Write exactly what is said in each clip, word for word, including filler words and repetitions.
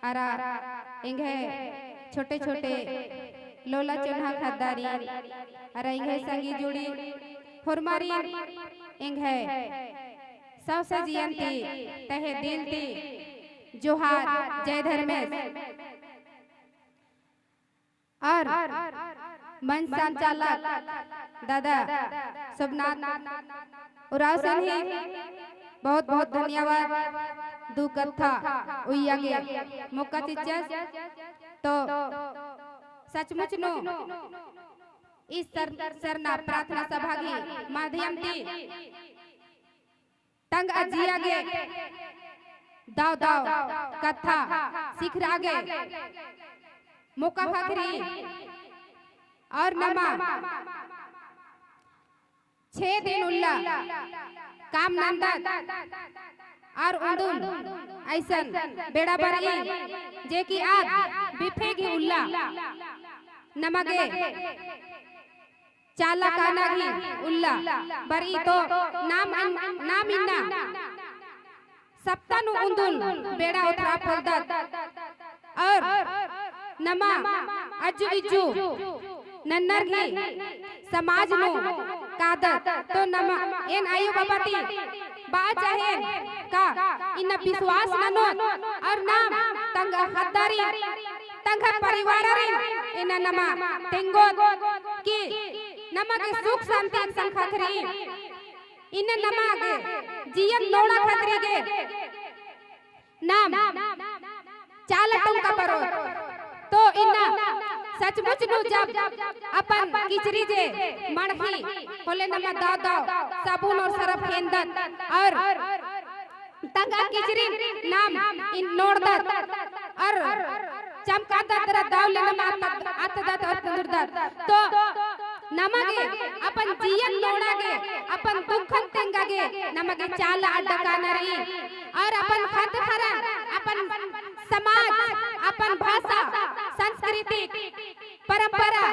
अरा एंग्है छोटे छोटे लोला चोन्हा ख़द्दारिन, अरा एंग्है संगी जुड़ी होरमारिन एंग्है सौंसे जियन ती तहे दिल ती जोहार, जय धर्मेस। और मंच संचालक दादा सोमनाथ उराँवसन ही बहुत बहुत धन्यवाद। दू कत्था उइय्या गे मौका चिच्चस। तो सचमुच नू ई सर-, सरना प्रार्थना सभा गही माध्यम ती तंगआ जिया गे दव दव कत्था सिखरआ गे मौका ख़क्खरी। और नमा छे दिन उल्ला काम नन्दत और उन्दुल अइसन बेड़ा बरई जे कि आद बिफे गही उल्ला नमा गे चाला काना गही उल्ला बरई। तो नाम अन-, नाम इन्ना सप्ता नू उन्दुल बेड़ा उथरा पोल्दत। और नमा अज्जु इज्जु नन्नर गही समाज नू कादत। तो नमा एन आयो बाबा ती बआ चाहेन का इन्ना विश्वास ननोत और नाम तंगआ ख़द्दारिन, तंगआ परिवाररिन इन्ना नमा तेंगोत कि नमा गे सुख शांति एकसन ख़क्खरी। इन्ना नमा गे जियन नोड़ा ख़क्खरी गे नाम चाला टोंका बरओत। तो इन्ना सचमुच नू जब अपन किचरी जे मड़ख़ी होले नमा दव दव साबुन और सरफ खेंदत और तंगआ किचरिन नाम इन्ना नोड़दत और चमकादत रअदत, दव ले नमा अत्त-, अत्तदत और कुन्दुरदत। तो नमा गे अपन जियन नोड़ा गे, अपन दुखन तेंगा गे नमा गे चाला अड्डा काना रई। और अपन ख़द्द ख़र्रन, अपन समाज, अपन भाषा, संस्कृति, परंपरा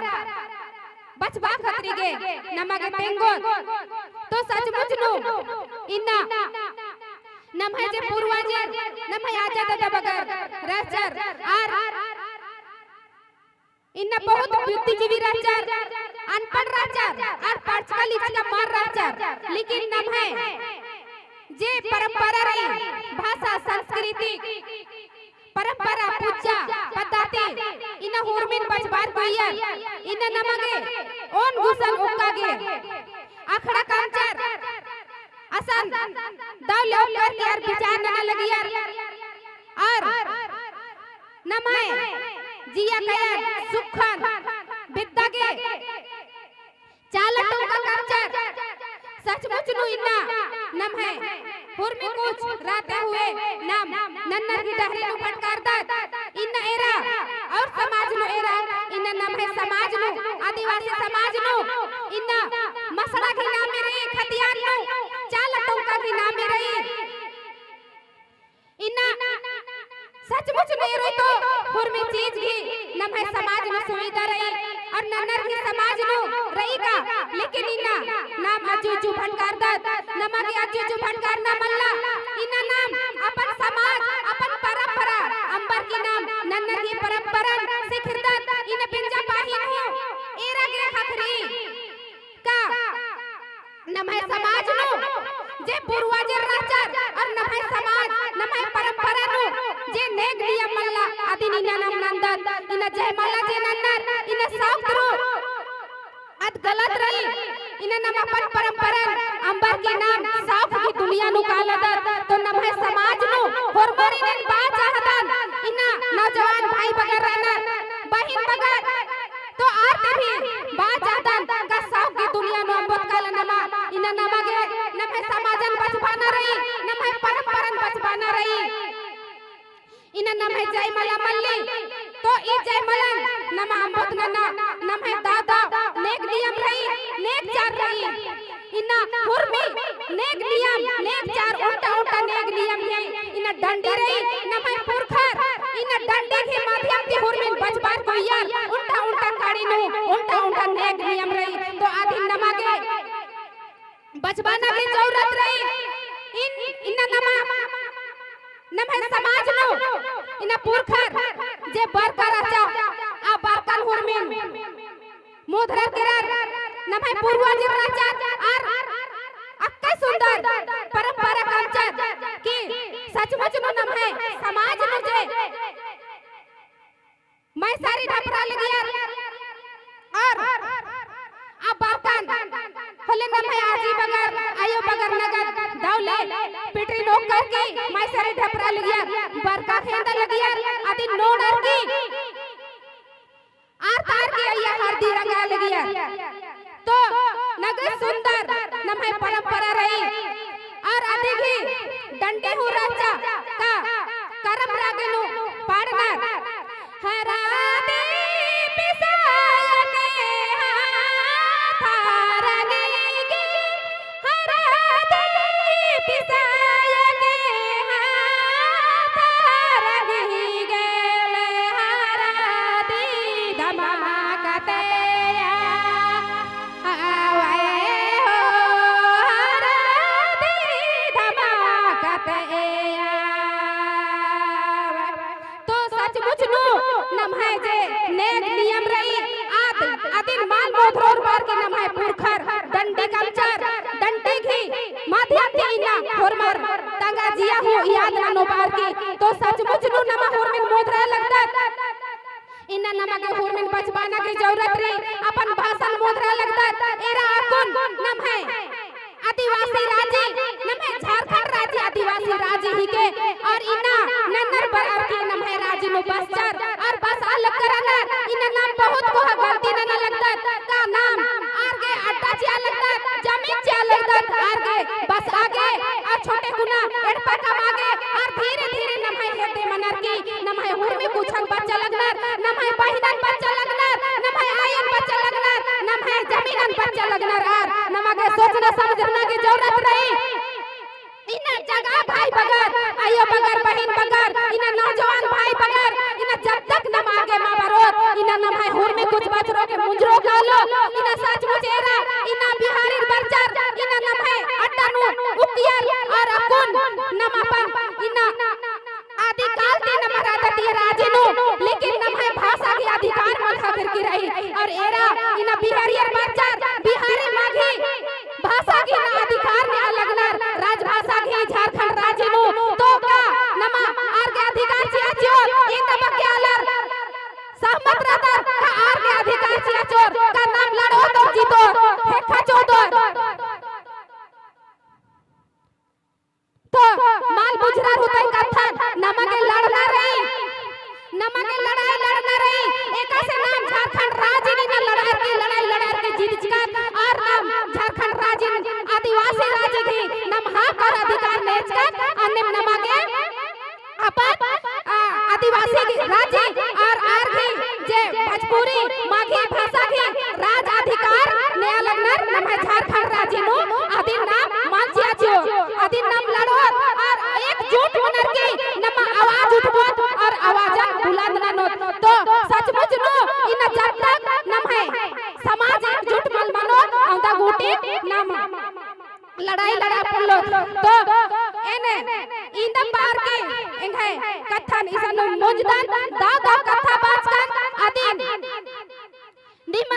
बचबआ ख़क्खरी गे नमा गे तेंगोत। तो सचमुच नू इन्ना नम्है जे पूर्वजर, नम्है आजा दादा बगर रहचर, आर इन्ना बहुत बुद्धिजीवी रहचर, अनपढ़ रहचर, आर पढ़चका लिखचका मल रहचर, लेकिन नम्है जे परंपरा रई, भाषा, संस्कृति, परंपरा, पूजा पद्धति, इन्ना हुरमिन बचबार कोइयर, इन्ना नमा गे ओन गुसन ओक्का गे अखड़ा कांचर असन दव ले ओक्कर के आर विचार नना लगियर। और नम्है जिया कयर सुखन बिद्दा गे चाला टोंका कांचर। सचमुच नू इन्ना नम्है हुरमी कुछ रहते हुए नाम नन्नर गही डहरे नू भटकारदत। इन्ना एरा और समाज नू एरा, इन्ना नम्है समाज नू, आदिवासी समाज नू, इन्ना मसड़ा गही नामे रई, खतियान नू चाला टोंका गही नामे रई। इन्ना सचमुच नू एरोय तो हुरमी चीज गही नम्है समाज नू सुविधा रई और नन्नर गही समाज नू रई का, लेकिन इन्ना नाम अज्जु इज्जु भटकारदत, नमा गे अज्जु इज्जु भटकारना मल्ला। इन्ना नाम अपन समाज, अपन परंपरा, अम्बर की नाम नन्नर गही परंपरन सिखिरदत। इन्ना बेंजा पाही नू एरा गे ख़क्खरी का नम्है समाज नू जे पूर्वजर रहचर और नम्है समाज, नम्है परंपरा नू जे नेग नियम मल्ला, अदिन इन्ना नाम नन्दत, इन्ना जयमाला जे नन्नर, इन्ना सौख दरू, अद गलत रई। इन्ना नाम अपन परंपरन अम्बर की नाम सौख गही दुनिया नू कालदत। तो नम्है समाज नू होरमारिन एन बआ चाहदन, इन्ना नौजवान भाई बगर रअनर, बहिन बगर, तो आर ती भी बआ चाहदन का सौख गही दुनिया नू अम्बोत काला नमा, इन्ना नमा गे नम्है समाजन बचबाना रई, नम्है परंपरन बचबाना रई। इन्ना नम्है जयमाला मल्ली, तो ई जयमालन नमा अम्बोत नना, नम्है दव दव नेग नियम रई, नेग चार रई। इन्ना हुरमी नेग नियम, नेग चार ओन्टा ओन्टा नेग नियम ही। इन्ना डंडी रई, नम्है पुरखर इन्ना डंडी गही माध्यम ती हुरमिन बचबार कोइयर, ओन्टा ओन्टा काड़ी नू ओन्टा ओन्टा नेग नियम रई। तो अदिन नमा गे बचबाना गे जरूरत रई। इन, इन्ना नमा नम्है समाज नू इन्ना पुरखर जे बरका रहचा, आ बरकन हुरमिन मोधरर केरर, नम्है पूर्वजर रहचर, आर अक्का सुंदर परंपरा कमचर कि सचमुच नू नम्है समाज नू जे मइसारी ढपरा लगियर, आर आ बरकन होले नम्है आजी बगर, आयो बगर नगद दव ले पिटरी नोकर की मइसारी ढपरा लगियर, बरका खेंदा लगियर, अदिन नोड़र की आर तार की अइया हरदी रंगा लगियर। तो नगे सुंदर नम्है परंपरा रई। और अदिगी डंडी हूँ रहचा का करम रागे नू पाड़नर। हरदी पिसाय के हाथ हरदी गे, हरदी पिसाय के हाथ हरदी गेल हरदी धमाकत एया। आवे हो हरदी धमाकत एया। तो सचमुच नू नम्है जे नेग नियम रई, आद अदिन मल मोधरोर बअर की नम्है पुरखर डंडी कमचर, डंडी गही माध्यम ती इन्ना होरमर तंगआ जिया हूँ याद ननोर बअर की। तो सचमुच नू नमा होरमिन मोधरआ लगदत। इन्ना नमा गे हुरमिन बचबाना गे जरूरत रई, अपन भासन मोधरआ लगदत। एरा अक्कुन नम्है आदिवासी राजी, नम्है झारखंड राजी आदिवासी राजी हिके, और इन्ना नन्नर बरअर की नम्है राजी नू बसचर, और बसआ लगनर, इन्ना नाम बहुत कोहा गलती नना लगदत, का नाम आर गे अड्डा चिआ लगदत, जमीन चिआ लगदत, आर गे बसआ गे, और छोटे कुना एड़पा कमआ गे, और धीरे धीरे नम्है हेद्दे मनर की नम्है हुरमी कुछन बच्चा लगनर, नम्है बहिनन बच्चा लगनर, नम्है आयन बच्चा लगनर, नम्है जमीनन बच्चा लगनर, आर नमा गे सोचना समझना गे जरूरत रई। इन्ना जगह भाई बगर, आयो बगर, बहिन बगर, इन्ना नौजवान भाई बगर, इन्ना जब तक नमा आगे मा बरोत, इन्ना नम्है हुरमी कुछ बछरो के मुंजरो कालो, इन्ना सचमुच एरा, इन्ना बिहारी बरचर, इन्ना नम्है अड्डा नू उकियर, और अक्कुन नम अपन इन्ना आदिकाल ती नम्है राजी नू, लेकिन नम्है भाषा गही अधिकार मल ख़क्खरकी रई। और एरा इन्ना बिहारियर बरचर, बिहारी माघी भाषा गही इन्ना अधिकार नेआ लगनर, राजभाषा गही झारखंड राजी नू। तो का नमा आर गे अधिकार चिआ चिओर, इन्ना बग्गे आलर सहमत रअदर, का आर गे अधिकार चिआ चिओर, का नाम लड़ओर तो जीतओर, हेक्खा चोदओर। तो मल बुझरर होतई कत्थन, नमा गे लड़ना रई, नमा गे लड़ाई लड़ना रई। एकासे नाम झारखंड राजी नू लड़ार की, लड़ाई लड़ार की जीतचकत, और नाम झारखंड राजी आदिवासी राजी गही नाम हक और अधिकार नेचकत, अन्नेम नमा गे अपन, आ, आदिवासी गही राजी और आर गही जे भोजपुरी माघी भाषा गही राज अधिकार नेआ लगनर नम्है झारखंड राजी नू। अदिन नाम मल चिआ चिओर, अदिन नाम लड़ओर और एकजुट मनर की नमा आवाज उठबओत और आवाजन बुलंद ननोत। तो सचमुच नू इन्ना जब तक नम्है समाज एकजुट मल मनोत, औंदा गूटी नाम लड़ाई लड़ा पोल्लोत। तो एन्ने इन्ना बअर की एंग्है कत्थन इसन मुंजदन, दव दव कत्था बाचकन अदिन नीम,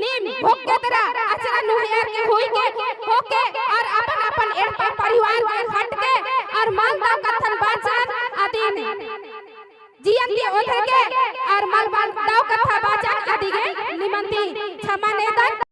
नीम होके तरा अचरा नू हेअर की हुई के होके और अपन अपन एड़पा परिवार के हट के और मल दव कत्थन बाचन अदिन जियन ती ओथर के और मल मल दव कत्था बाचन अदिगे निमन ती क्षमा नेदन।